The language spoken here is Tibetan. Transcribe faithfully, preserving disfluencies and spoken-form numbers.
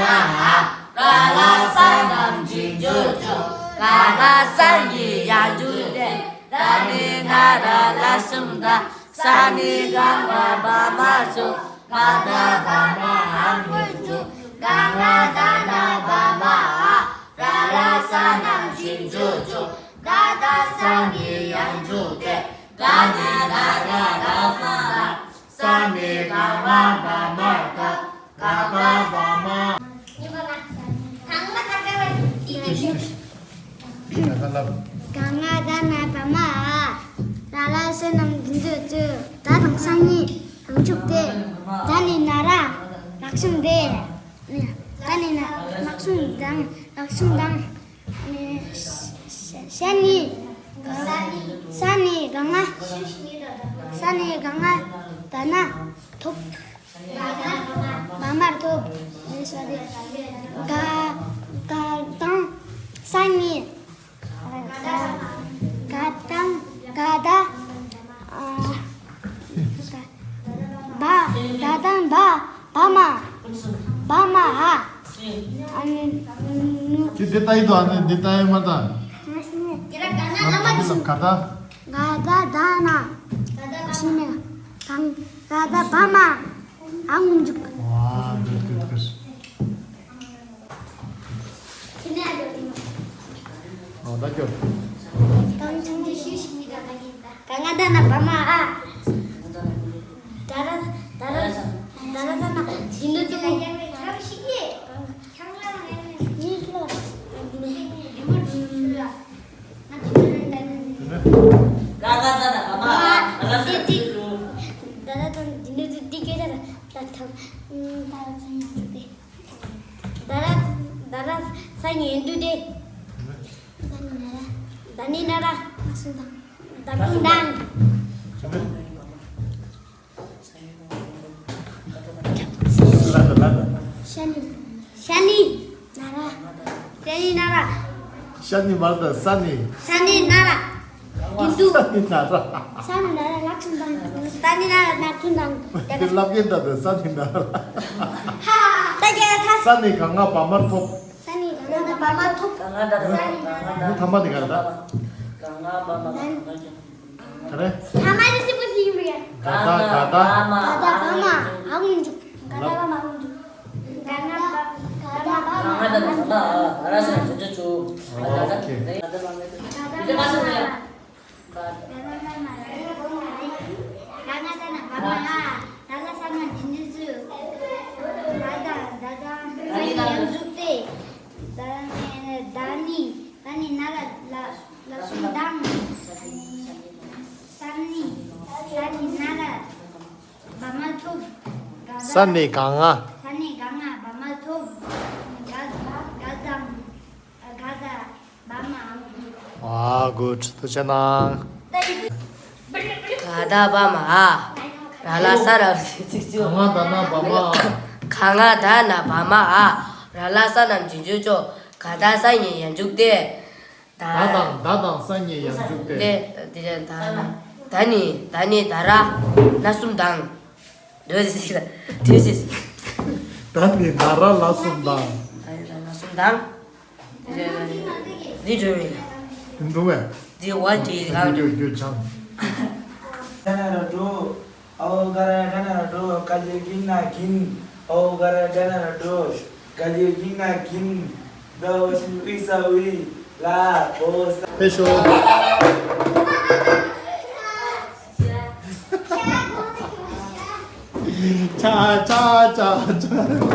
ར་ལ་ས་རྣམས་རྗེས་འཇུག་ཅོག་ག་ད་ས་གཉིས་ཡར་འཇུག་སྟེ། ད་ནི་ན་ར་ལ་གསུམ་དང་། ས་ནི་ག་ང་བ་མ་སོ། ག་ད་བ་མ་འ་སྔོན་འཇུག་ག་ང་ད་ན་བ་མ་འ། ར་ལ་ས་རྣམས་རྗེས་འཇུག་ཅོག་ག་ད་ས་གཉིས་ཡར་འཇུག་སྟེ། ད་ནི་ད་ར་ར་གསུམ་དང་། ས་ནི་ག་ང་བ་མ་ད། ག་ག་བ་མ། ག་ང་ད་ན་བ་མ་འ། ར་ལ་ས་རྣམས་རྗེས་འཇུག་ཅོག་ད་དང་ས་གཉིས་ཡར་འཇུག་སྟེ། ད་ནི་ན་ར་ལ་གསུམ་སྟེ། ད་ནི་ན་ལ་གསུམ་དང་ལ་གསུམ་དང་། ཨ་ནི་ཤ་ཤ་ནི་ས་ནི་ག་ང་། ས་ནི་ག་ང་ད་ན་ཐོབ། བ་མར་ཐོབ། ཨ་ནི་ས་དེ་ག་ག་དང་ས་གཉིས། ག་དང་ག་ད། ཨ། བ། ད་དང་བ། བ་མ། བ་མ་འ། ཨ་ནི་ནུ། ཁྱེད་འདི་ལྟ་ཡི་དོ། ཨ་ནི་འདི་ལྟ་ཡི་མ་ལྟ། ག་ད། ག་ད་ད་ན། ཕྱི་ནས་གང་། ག་ད་བ་མ་འ་སྔོན་འཇུག་ཝ། good, good, good. ཨོ་ད་ཁྱོད། ག་ང་ད་ན་བ་མ་འ། ད་ར་ད་ར་ད་ར་ད་ན་འདི་འདྲ་ཅིག་ག་ག་ད་ན་བ་མ་འ། ད་ར་ད་འདི་འདྲ་ཅིག་འདི་སྐད་ཆ་ད་ད་ད་ད་ད་ད། ད་ར་ད་ར་ས་ཉན་དུ་དེ། ད་ནི་ན་ར། ད་ནི་ན་ར། ད་ཀུན་དང་། ཤ་ནི། ཤ་ནི་ན་ར། ཤ་ནི་ན་ར། ཤ་ནི་མ་ད་ས་ནི། ཤ་ནི་ན་ར། ཡིན་དུ། ས་ནི་ན་ར། ས་ནི་ན་ར་ལག་ཆུང་དང་། ས་ནི་ན་ར་ལག་ཆུང་དང་། དེ་ལབ་ཀྱིན་ད་དེ་ས་ནི་ན་ར། ཧ། ད་རྒྱ་ཐ། ས་ནི་ག་ང་བ་མར་ཐོབ། ས་ནི་ག་ང་བ་མར་ཐོབ། ག་ང་ད་ད་ས་ནི་ན་ར། མུ་ཐ་མ་དེ་ག་རེ་ད། ག་ང་བ་མ་ཐོབ། ག་རེ། ཐ་མ་དེ་སི་པོ་སི་ཡིན་པ་ཡ། ག་ད་ག་ད། ག་ད་བ་མ་འ་སྔོན་འཇུག་ག་ད་བ་མ་འ་སྔོན་འཇུག་ག་ང་བ་ག་ད་བ་མ་འ་སྔོན་འཇུག་ག་ད་བ་མ་འ་སྔོན་འཇུག་ཨོ་ཁེ། ག་ད་བ་མ་ག་ད་བ་མ། ག་ང་ད་ན་བ་མ་འ། ད་ལ་ས་ན་འདི་འདི་ཟུ། ད་ད་ད་ད་ས་ནི་ཡར་འཇུག་སྟེ། ད་ནི་ད་ནི་ད་ནི་ན་ར་ལ་ལ་གསུམ་དང་། ས་ནི་ས་ནི་ན་ར་བ་མ་ཐོབ། ག་ད། ས་ནི་ག་ང་། ས་ནི་ག་ང་བ་མ་ཐོབ། ག་ག་དང་། ག་ད་བ་མ་འ། ཨ་གུཌ། ཐུགས་རྗེ་གནང་། ག་ད་བ་མ་འ། ར་ལ་ས་ར་ཚིག་ཚིག་ག་ང་ད་ན་བ་མ་འ། ག་ང་ད་ན་བ་མ་འ། ར་ལ་ས་རྣམས་རྗེས་འཇུག་ཅོག་ག་ད་ས་གཉིས་ཡར་འཇུག་སྟེ། ད། ད་དང་ད་དང་ས་གཉིས་ཡར་འཇུག་སྟེ། དེ་དེ་ད་ད་ནི་ད་ནི་ད་ར་ན་གསུམ་དང་། འདོད་སྲིད་ཟེར་གྱི་ད། འདོད་སྲིད་ཟེར། ད་ནི་ན་ར་ལ་གསུམ་དང་། ད་ནི་ན་ར་ལ་གསུམ་དང་། འདི་འགྲོ་མེད། འགྲོ་མེད། འདི་བ་འདི་གང་འགྲོ། རྒྱུ་ཆང་། ད་ན་ར་འགྲོ། ཨོ་ག་ར་ད་ན་ར་འགྲོ། ག་ལེ་གིན་ན་གིན། ཨོ་ག་ར་ད་ན་ར་འགྲོ། ག་ལེ་གིན་ན་གིན། ད་བ་ཤིན་ཨུ་ས་ཨུ་ལ་ཨོ་ས། ཕེ་ཤོ། ཆ་ཆ་ཆ་ཆ།